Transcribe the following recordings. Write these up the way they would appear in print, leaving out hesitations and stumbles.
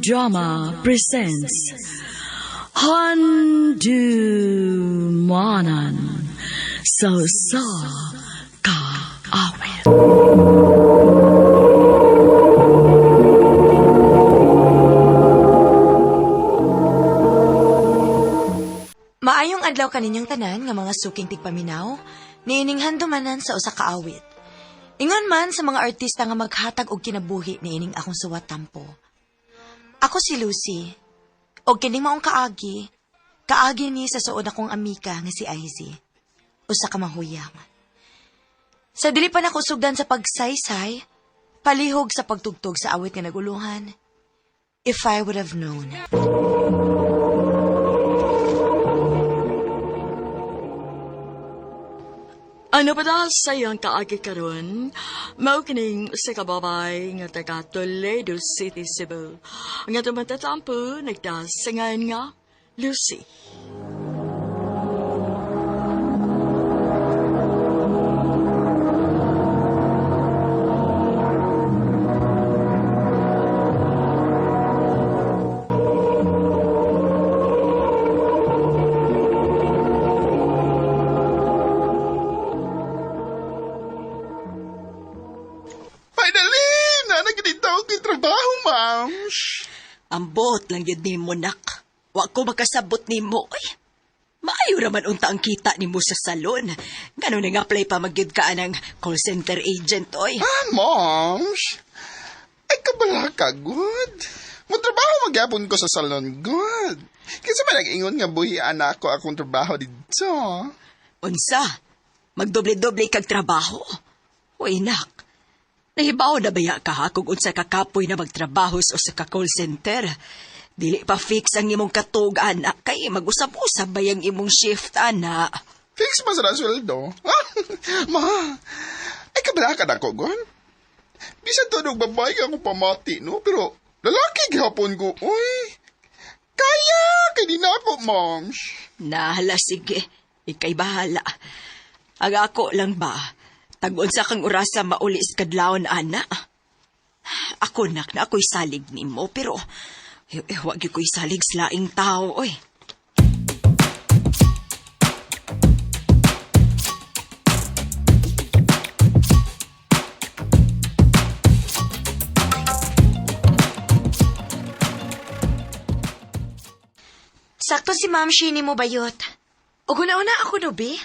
Drama presents Handumanan sa Usa Ka Awit. Maayong adlaw kaninyong tanan nga mga suking tigpaminaw, niining handumanan sa usa ka awit. Ingon man sa mga artista nga maghatag og kinabuhi niining akong suwat tampo. Ako si Lucy. Og kining maong kaagi, kaagi ni sa suod akong amika nga si Izzy. Usa ka mahuyang. Sa dili pa nako sugdan sa pagsaysay, palihog sa pagtugtog sa awit nga naguluhan. If I Would Have Known. Ano pa da sa iyang kaagi karon? Mao kining sa kababay nga taga Toledo City, Cebu. Nga tumatatampo nagdasingan nga Lucy. Finally! Nanaginita ako yung trabaho, ma'am. Ambot lang yun nimo, nak. Wa ko makasabot nimo. Ay, maayo raman unta ang kita nimo sa salon. Ganun nga apply pa magyud ka ng call center agent, oy. Ah, ma'am. Ay, kabala ka, good. Mutrabaho magyapon ko sa salon, good. Kasi man nag-ingon nga buhi anak ko akong trabaho dito. Unsa, magdoble-doble kag trabaho. Uy, nak. Nahibaw na baya ka ha kung unsa ka kapoy na magtrabaho sa usa ka call center. Dili pa fix ang imong katug, anak. Kay mag-usab-usab ba yung imong shift, anak? Fix ba sa sweldo? Ma, ay kabala ka na ko, gon. Bisan to nung babae ka akong pamati, no? Pero lalaki gihapon ko, uy. Kaya, kay di na po, ma'am. Nahala, sige. Ika'y bahala. Ang ako lang ba, tag-unsa kang orasa mauli sa kadlawon, ana. Ako, nak, na ako'y salig nimo, pero wag gyud ko'y salig sa laing tao, oy. Sakto si Ma'am Shini mo bayot. Og una-una ako no, be.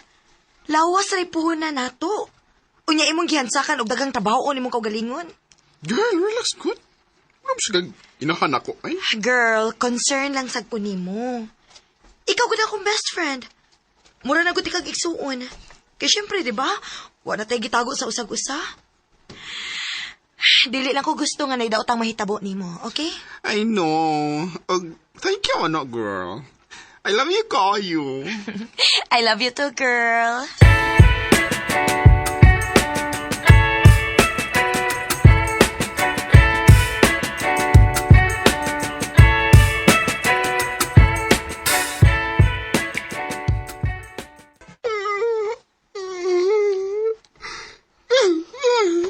Lawas ray puhunan nato. Unya imong gihansakan og dagang trabaho nimong kaugalingon. Girl, relax, good. Ano ba siya inahan ako, ay? Girl, concern lang sad ko nimo. Ikaw gud akong best friend. Mura na gud ikag igsuon. Kay syempre, di ba? Wa na tay gitago sa usag-usa. Dili lang ko gusto nga naidaot ang mahitabo nimo, okay? I know. Thank you, ano, girl. I love you, call you. I love you too, girl.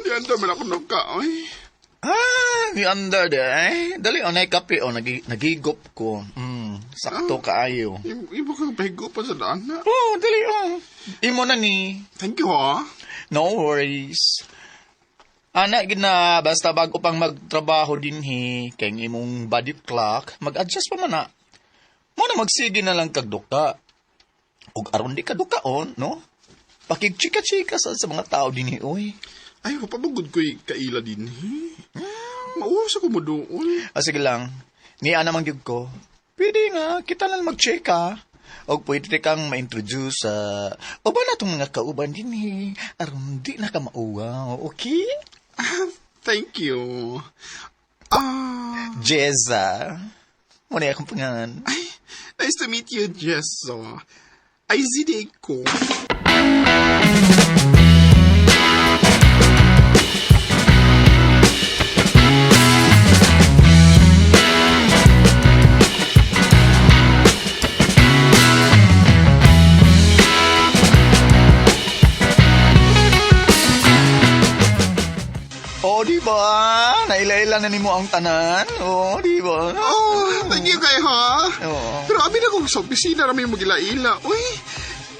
Di anda man ako nagka, ay. Ah, ni under de eh. Dali o na kape o nagigop ko. Sakto kaayo. Ibo kang pahigo pa sa daan na. Oh, dali o. Imo na ni. Thank you, ha. No worries. Ana gid na basta bago pang magtrabaho dinhi kay ang imong body clock, mag-adjust pa man na. Mo na magsige na lang kag duka. Ug aron di ka dukaon, no? Pakigchika-chika sa mga tao dinhi oy. Ay, mapabugod ko'y kaila din, eh. Mauwas ako mo doon. Ah, sige lang. Niya naman gyud ko. Pwede nga, kita lang mag-check ha. O pwede kang ma-introduce sa uban na itong mga kauban din eh. Aron di na ka mauwaw, okay? Ah, thank you. Ah, Jeza. Muna akong pangalan. ay, nice to meet you, Jesso. Ay, zidi ko. O, di ba? Naila-ilan na nimo ang tanan. Oh, di ba? Oh, thank you kay ha. Oo. Pero abi na kung sa opisina rami mo gilaila. Uy,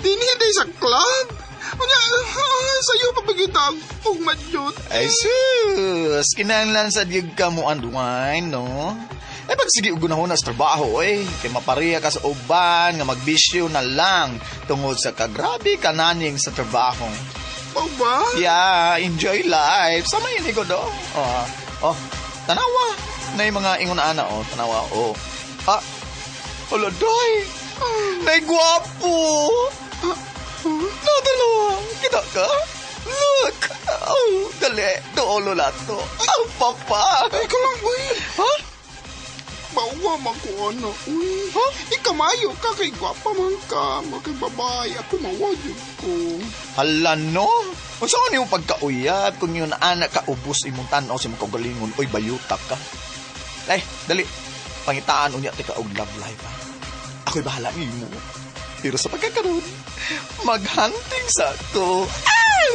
dinhi day sa club. Unya, sayo pa pagita ang ugma jud. Ay, sus! Kinahanglan sa diyag ka mo unwind, no? Eh, pag sige, ugunahon na sa trabaho, eh. Kay mapareha ka sa uban, nga magbisyo na lang tungod sa kagrabe kananing sa trabaho. Mao ba? Yeah, enjoy life. Sama yun, ikaw do. Oh, oh, tanawa. Na yung mga ingon na ana, oh. Tanawa, oh. Ah, hala, day. Nay, gwapo. No, dalawa. Kita ka? Look. Oh, dali. Doolo lato. Oh, papa. Ay, ko lang, uy. Ha? Bawa man ko ano, uy. Ha? Ikamayo ka kay gwapa man ka, makay babae. Ako mawajud ko. Hala, no? Unsa man imong pagkauyab kung yun anak ka ubos imong tan-aw sa imong kaugalingon, oy bayutak ka. Ay, dali. Pangitaan unya tika og love life, ha? Ako'y bahala nimo. Pero sa pagkakaroon, maghunting sa ko. Ow!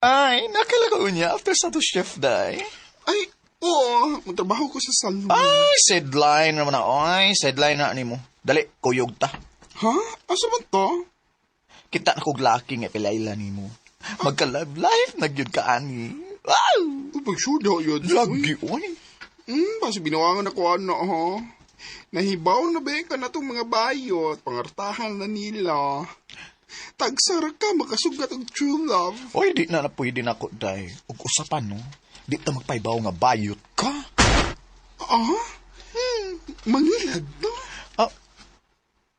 Ay, nakala ko unya after sa to shift day. Ay, oo. Magtrabaho ko sa salon. Ay, sideline naman na. Ay, sideline na nimo. Dali, kuyog ta. Ha? Asa man to? Kita na kog laki nga pilayla nimo. Magka-love life na gyud ka ani. Wow! Uy, pagsuda yun. Lagi oy. Basta binawangan ako ano, ha? Nahibaw na ba ka na itong mga bayot? Pangartahan na nila. Tagsara ka, makasugat og true love. Oy, di na na pwede na ko, day. Ug usapan, no? Di ta magpaibaw nga bayot ka. Ah? Mangilad na. Ah,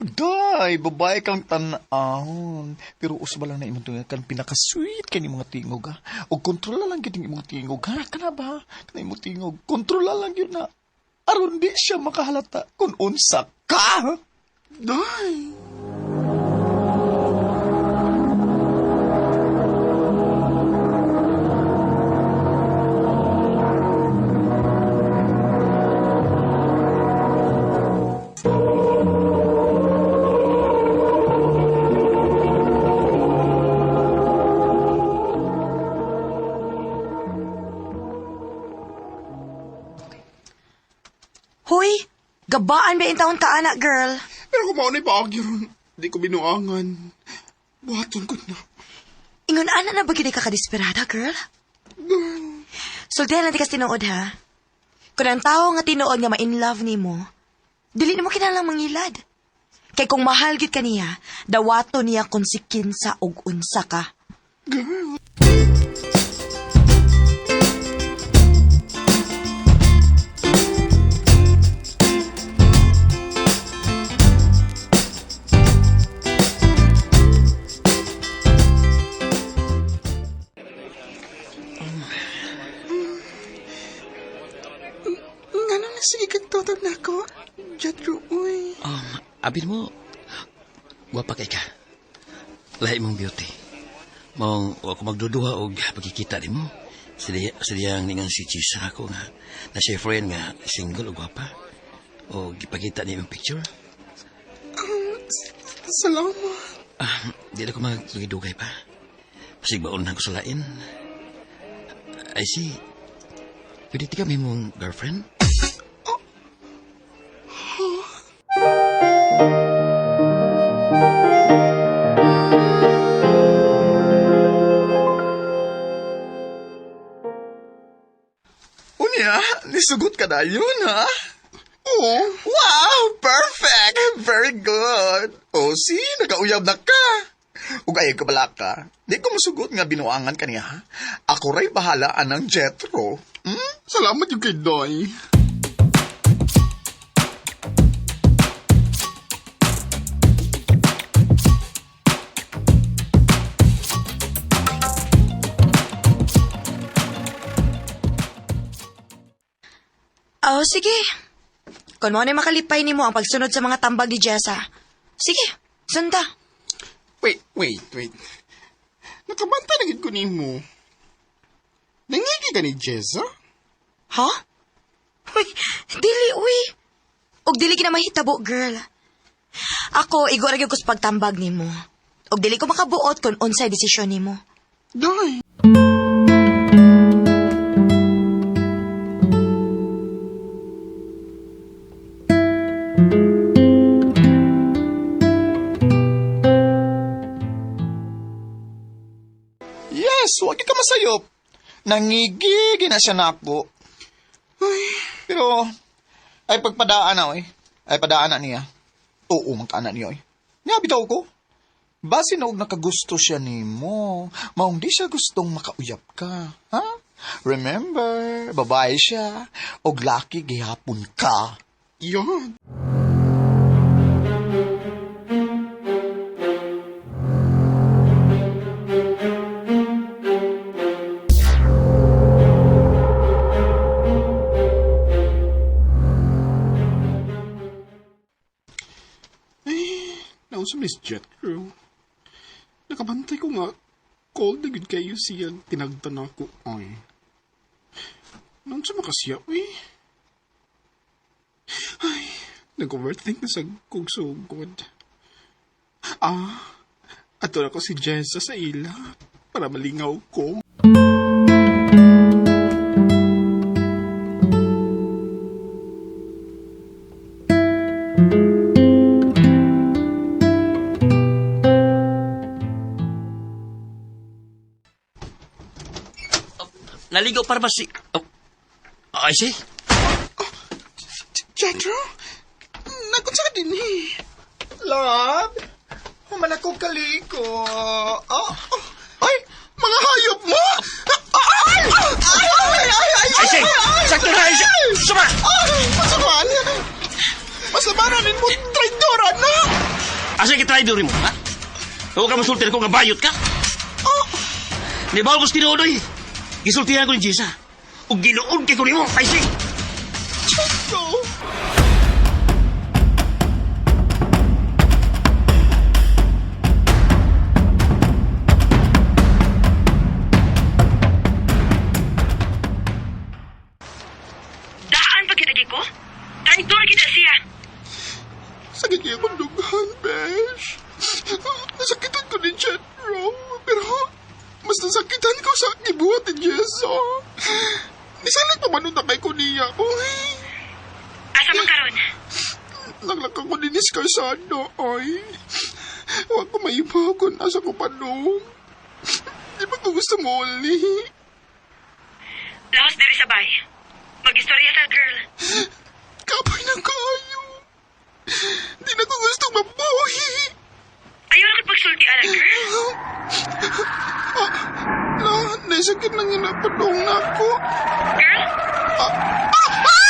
day, babae kang tan-awon. Pero usba lang na imong tingog kan pinaka-sweet kani mga tingog, ha? Og kontrola lang gyud ang imong tingog, ha? Kana ba? Kana imong tingog. Kontrola lang gyud na. Aron di siya makahalata kung unsa ka. Day. Hoy, gabaan ba taon ka anak, girl? Pero kung maunay paagi ron, di ko binuangan. Buhaton ko na. Ingon ana na ba gid ka kadesperada, girl? Girl. Sultihan lang ti kas tinuod, ha? Kung ang tao nga tinuod nga ma-in love nimo, dili nimo kinahanglang mangilad. Kay kung mahal gid ka niya, dawato niya kung si kinsa og unsa ka. Girl. Nga na sige kag totog na ako, Jetro, uy. Abin mo, gwapa kay ka. Lahi mong beauty. Mong, wa ko magduduha og pagkikita nimo. Siliyang ningan si Chisa ako nga na siya friend nga single og gwapa. O gipakita niya yung picture. Salamat. Ah, di na ko magdugay pa. Pasig baon na ko sa lain. I see. Pwede ti kami mong girlfriend? Unya, nisugot ka na yun, ha? Oo. Wow! Perfect! Very good! O, see, nakauyab na ka. Ug ay ka bala ka. Di ko musugot nga binuangan ka niya, ha? Ako ray bahala anang Jetro. Hmm? Salamat yung kay Doy. Oh, sige. Kung mo na makalipay nimo ang pagsunod sa mga tambag ni Jessa. Sige, sunda. Wait, wait, wait. Nakabanta na gid ko nimo. Nangigi ka ni Jessa? Ha? Uy, dili, uy. Og dili gina mahitabo, girl. Ako, igo ra gyud ko sa pagtambag nimo. Og dili ko makabuot kung unsay desisyon nimo. Day. Yes, wag ka masayop. Nangigigi na siya nako. Ay, pero ay pagpadaan na oy. Ay padaan na niya. Oo, man kaana niya oy. Niya bitaw ko. Base na og nakagusto siya nimo, maong di siya gustong makauyap ka. Ha? Remember, babae siya, og laki gihapon ka. Yan. Eh, nausa Miss Jetro. Nakabantay ko nga, cold na gud kayo siya tinagtan ako. Ay. Naunsa makasiya, uy. Ay, nag-overthink na sa kong sugod. Ah, ato na ko si Jessa sa ila para malingaw ko. Naligaw para ba si... Oh. Ay, si? Jetro? Nagunsa ka din eh. Love, human ako kaliko. Oh, oh, Ay, mga hayop mo! Ay! Ay! Ay! Ay! Ay! Ay, si! Sakto na, ay, si! Suma! Ay! Masama! Masama na rin mo, traidora na! Asa kitry mo, ha? Huwag ka masulti ko nga bayot ka. Oh! Ni bawal ko sa tinuod, oy. Gisultihan ko ni Jessa. Ug ginuod kay ko nimo, ay, si! Jetro! Daan pa kita ko? Traidor kita siya. Sakit niya akong dughan, besh. Nasakitan ko ni Jetro, pero mas nasakitan ko sa gibuhat ni Jessa. Nisalit pa man na kay ko niya. Uy, Asa man karon? naglakang ko din ni Scarsano, ay. Huwag ko maiba kung nasa ko pa noon. Di ba ko gusto mo uli? Laos diri sa bay. Magistorya ta, girl. Kapoy na kayo. Di na ko gusto mabuhi. Ayaw na pagsulti ana, girl. Ah, la, nasakit nang inapadong na ako. Girl? Ah, ah, ah!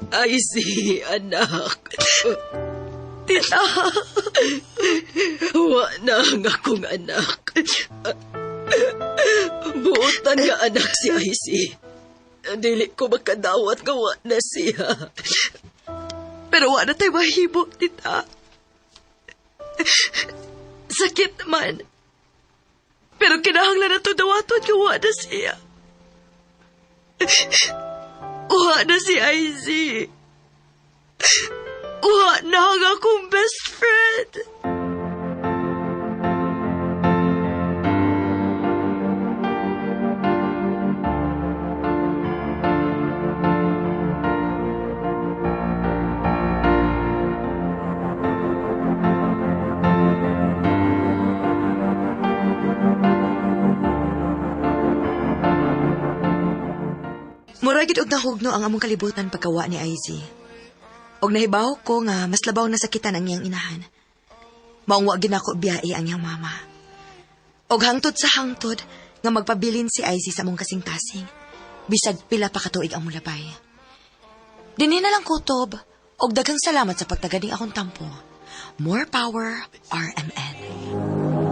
Ay, si anak. Tita. Wa na ang akong anak. Buotan nga anak si Aisy. Dili ko makadawat nga wa na siya. Pero wa na tayo mahimo, tita. Sakit man. Pero kinahanglan na to dawaton nga wa na siya. Wa na si Aisy. Wa na ang akong best friend. Mura gid og nahugno ang among kalibutan pagkawa ni Izzy. Og nahibaw ko nga mas labaw na sakitan ang iyang inahan. Maong wa ginako biyae ang iyang mama. Og hangtod sa hangtod nga magpabilin si Izzy sa among kasing-kasing. Bisag pila pa katuig ang mulabay. Dinhi na lang kutob. Og daghang salamat sa pagtaganing akong tampo. More power, RMN.